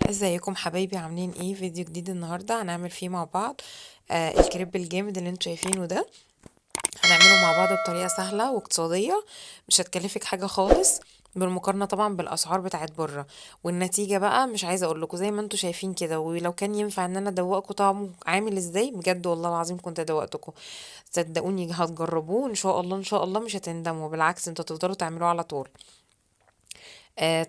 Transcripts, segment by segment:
ازيكم حبايبي؟ عاملين ايه؟ فيديو جديد النهارده هنعمل فيه مع بعض الكريب الجامد اللي انتوا شايفينه ده. هنعمله مع بعض بطريقة سهلة واقتصادية، مش هتكلفك حاجة خالص بالمقارنة طبعا بالاسعار بتاعت بره. والنتيجة بقى مش عايزه اقول لكم، زي ما انتوا شايفين كده. ولو كان ينفع ان انا ادوقكم طعمه عامل ازاي، بجد والله العظيم كنت ادوقتكم. صدقوني هتجربوه ان شاء الله، ان شاء الله مش هتندموا، بالعكس انتوا هتفضلوا تعملوه على طول.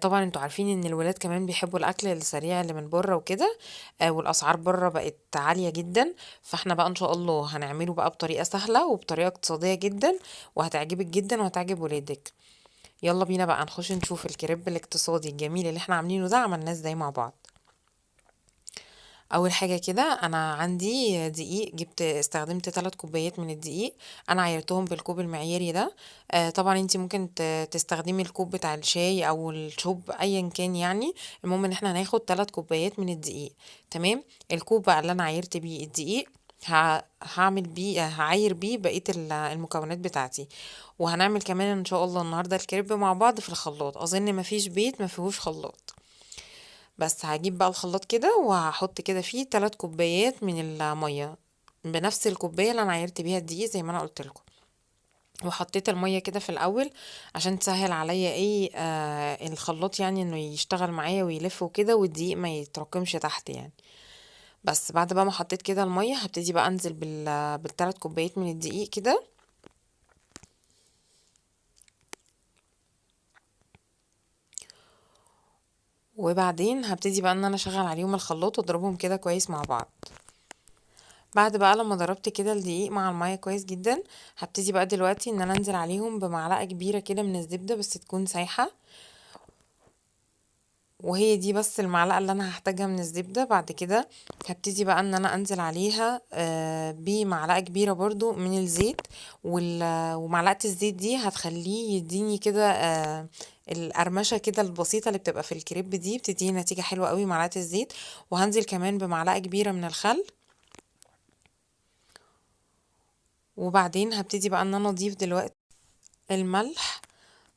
طبعا انتوا عارفين ان الولاد كمان بيحبوا الاكل السريع اللي من بره وكده، والاسعار بره بقت عالية جدا. فاحنا بقى ان شاء الله هنعمله بقى بطريقة سهلة وبطريقة اقتصادية جدا، وهتعجبك جدا وهتعجب ولادك. يلا بينا بقى نخش نشوف الكريب الاقتصادي الجميل اللي احنا عاملينه ده عملناه ازاي مع بعض. اول حاجة كده انا عندي دقيق، استخدمت 3 كوبايات من الدقيق، انا عايرتهم بالكوب المعياري ده. طبعا انتي ممكن تستخدمي الكوب بتاع الشاي او الشوب ايا كان يعني، المهم ان احنا هناخد 3 كوبايات من الدقيق. تمام. الكوب بقى اللي انا عايرت بيه الدقيق هعاير بيه بقية المكونات بتاعتي. وهنعمل كمان ان شاء الله النهارده الكريب مع بعض في الخلاط، اظن مفيش بيت مفيهوش خلاط. بس هجيب بقى الخلاط كده وهحط كده فيه 3 كوبايات من المية، بنفس الكوباية اللي انا عايرت بيها الدقيق زي ما انا قلت لكم. وحطيت المية كده في الاول عشان تسهل عليا الخلاط، انه يشتغل معايا ويلف وكده، والدقيق ما يتراكمش تحت يعني. بس بعد بقى ما حطيت كده المية هبتدي بقى انزل بالتلات كوبايات من الدقيق كده. وبعدين هبتدي بقى ان انا اشغل عليهم الخلاط واضربهم كده كويس مع بعض. بعد بقى لما ضربت كده الدقيق مع المية كويس جدا، هبتدي بقى دلوقتي ان انا انزل عليهم بمعلقة كبيرة كده من الزبدة، بس تكون سايحة، وهي دي بس المعلقة اللي انا هحتاجها من الزبدة. بعد كده هبتدي بقى ان انا انزل عليها بمعلقة كبيرة برضو من الزيت، ومعلقة الزيت دي هتخليه يديني كده القرمشة كده البسيطة اللي بتبقى في الكريب دي، بتديني نتيجة حلوة قوي معلقة الزيت. وهنزل كمان بمعلقة كبيرة من الخل. وبعدين هبتدي بقى ان انا اضيف دلوقتي الملح،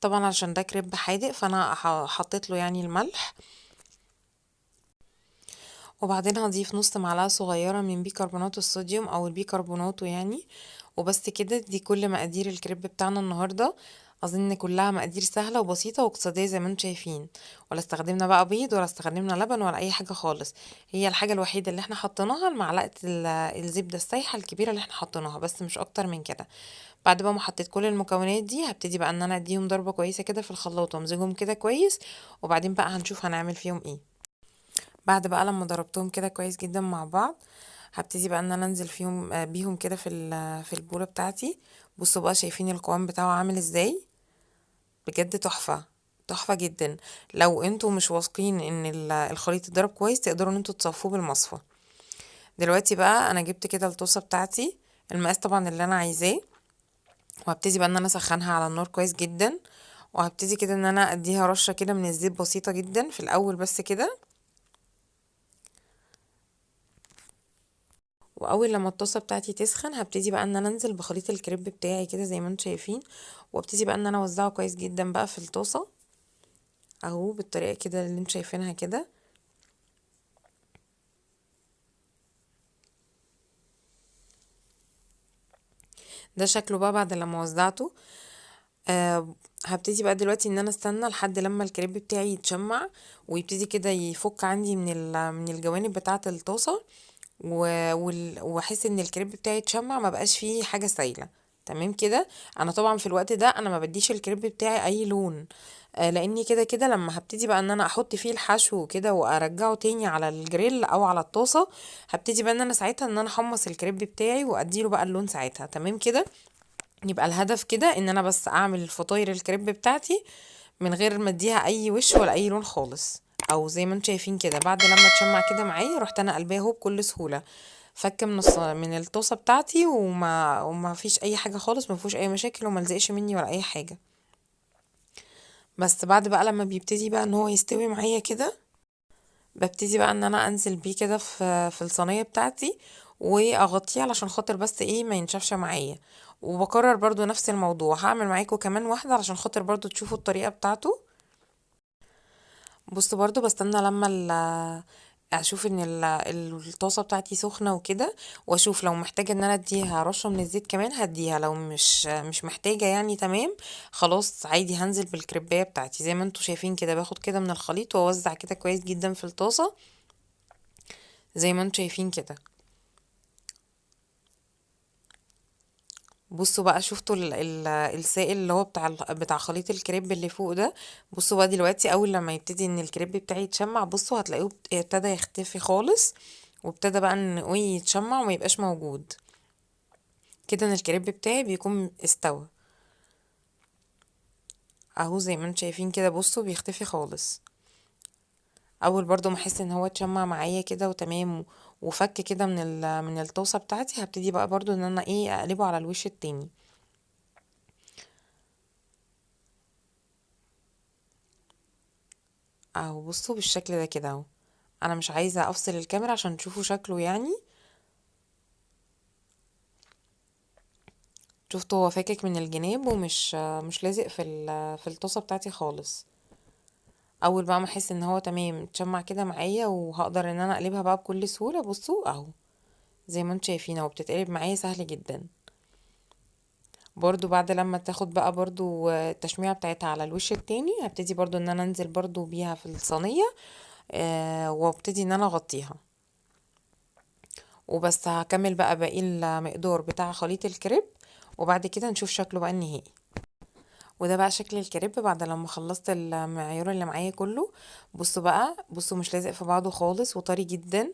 طبعا عشان ده كريب حادق فانا حطيت له الملح. وبعدين هضيف نص معلقة صغيرة من بيكربونات الصوديوم او البيكربوناتو يعني. وبس كده، دي كل مقادير الكريب بتاعنا النهاردة. اظن كلها مقادير سهلة وبسيطة واقتصادية زي ما انتم شايفين، ولا استخدمنا بقى بيض ولا استخدمنا لبن ولا اي حاجة خالص. هي الحاجة الوحيدة اللي احنا حطيناها المعلقة الزبدة السايحة الكبيرة اللي احنا حطيناها بس، مش اكتر من كده. بعد بقى ما حطيت كل المكونات دي هبتدي بقى ان انا اديهم ضربة كويسة كده في الخلاط وامزجهم كده كويس، وبعدين بقى هنشوف هنعمل فيهم ايه. بعد بقى لما ضربتهم كده كويس جدا مع بعض هبتدي بقى ان انا انزل بيهم كده في البوله بتاعتي. بصوا بقى شايفين القوام بتاعه عامل ازاي، بجد تحفة تحفة جدا. لو انتوا مش واثقين ان الخليط اتضرب كويس تقدروا ان انتوا تصفوه بالمصفى. دلوقتي بقى انا جبت كده الطاسه بتاعتي، المقاس طبعا اللي انا عايزاه، وهبتدي بقى ان انا اسخنها على النار كويس جدا. وهبتدي كده ان انا اديها رشه كده من الزيت بسيطة جدا في الاول بس كده. واول لما الطاسه بتاعتي تسخن هبتدي بقى ان انا انزل بخليط الكريب بتاعي كده زي ما انتم شايفين، وابتدي بقى ان انا اوزعه كويس جدا بقى في الطاسه اهو بالطريقة كده اللي انتم شايفينها كده. ده شكله بقى بعد لما وزعته. هبتدي بقى دلوقتي ان انا استنى لحد لما الكريب بتاعي يتشمع ويبتدي كده يفك عندي من الجوانب بتاعه الطاسه، واحس ان الكريب بتاعي اتشمع ما بقاش فيه حاجة سايله. تمام كده. انا طبعا في الوقت ده انا ما بديش الكريب بتاعي اي لون، لاني كده كده لما هبتدي بقى ان انا احط فيه الحشو كده وارجعه تاني على الجريل او على الطاسه، هبتدي بقى ان انا ساعتها ان انا احمص الكريب بتاعي واديله بقى اللون ساعتها. تمام كده. يبقى الهدف كده ان انا بس اعمل الفطاير الكريب بتاعتي من غير ما اديها اي وش ولا اي لون خالص، او زي ما انتم شايفين كده. بعد لما اتشمع كده معايا رحت انا قلباه اهو بكل سهولة، فك من الطاسه بتاعتي وما فيش اي حاجة خالص، ما فيهوش اي مشاكل وما لزقش مني ولا اي حاجة. بس بعد بقى لما بيبتدي بقى ان هو يستوي معايا كده، ببتدي بقى ان انا انزل بيه كده في الصينية بتاعتي واغطيه علشان خاطر بس ما ينشفش معايا. وبكرر برضو نفس الموضوع، هعمل معاكم كمان واحدة علشان خاطر برضو تشوفوا الطريقة بتاعته. بصوا برضو بستنى لما اشوف ان الطاسه بتاعتي سخنة وكده، واشوف لو محتاجه ان انا اديها رشه من الزيت كمان هديها، لو مش محتاجه يعني تمام خلاص عادي هنزل بالكريبايه بتاعتي. زي ما انتوا شايفين كده باخد كده من الخليط واوزع كده كويس جدا في الطاسه زي ما انتوا شايفين كده. بصوا بقى شفتوا السائل اللي هو بتاع خليط الكريب اللي فوق ده. بصوا بقى دلوقتي اول لما يبتدي ان الكريب بتاعي يتشمع، بصوا هتلاقوه ابتدى يختفي خالص، وابتدى بقى ان هو يتشمع وما يبقاش موجود كده، ان الكريب بتاعي بيكون استوى اهو زي ما انتم شايفين كده. بصوا بيختفي خالص. اول برضو ما احس ان هو اتشمع معايا كده وتمام وفك كده من الطاسه بتاعتي، هبتدي بقى برضو ان انا اقلبه على الوش التاني. اهو بصوا بالشكل ده كده اهو. انا مش عايزه افصل الكاميرا عشان تشوفوا شكله يعني. شفتوا هو فاكك من الجناب ومش مش لازق في الطاسه بتاعتي خالص. اول بقى ما احس ان هو تمام اتشمع كده معايا وهقدر ان انا اقلبها بقى بكل سهولة. بصوا اهو زي ما انتم شايفين اهو بتتقلب معايا سهل جدا. برضو بعد لما تاخد بقى برضو التشميعه بتاعتها على الوش التاني، هبتدي برضو ان انا انزل برضو بيها في الصينية، وابتدي ان انا اغطيها. وبس هكمل بقى باقي المقدار بتاع خليط الكريب، وبعد كده نشوف شكله بقى النهائي. وده بقى شكل الكريب بعد لما خلصت المعيار اللي معايا كله. بصوا بقى، بصوا مش لازق في بعضه خالص وطري جدا،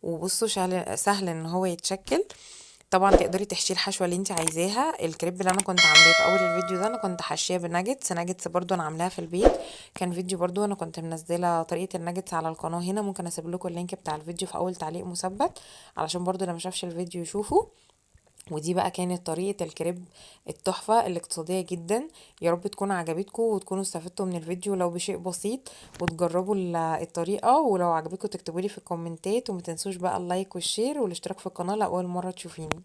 وبصوا سهل ان هو يتشكل. طبعا تقدري تحشيه الحشوه اللي انت عايزاها. الكريب اللي انا كنت عاملاه في اول الفيديو ده انا كنت حاشياه بناجتس، ناجتس برضو انا عاملاها في البيت، كان فيديو برضو انا كنت منزله طريقه الناجتس على القناة هنا، ممكن اسيب لكم ال link بتاع الفيديو في اول تعليق مثبت علشان برضو اللي ما شافش الفيديو يشوفه. ودي بقى كانت طريقة الكريب التحفة الاقتصادية جدا. يا رب تكون عجبتكم وتكونوا استفدتوا من الفيديو لو بشيء بسيط، وتجربوا الطريقة، ولو عجبتكم تكتبوا لي في الكومنتات، وما تنسوش بقى ال like وال share والاشتراك في القناة لو أول مرة تشوفيني.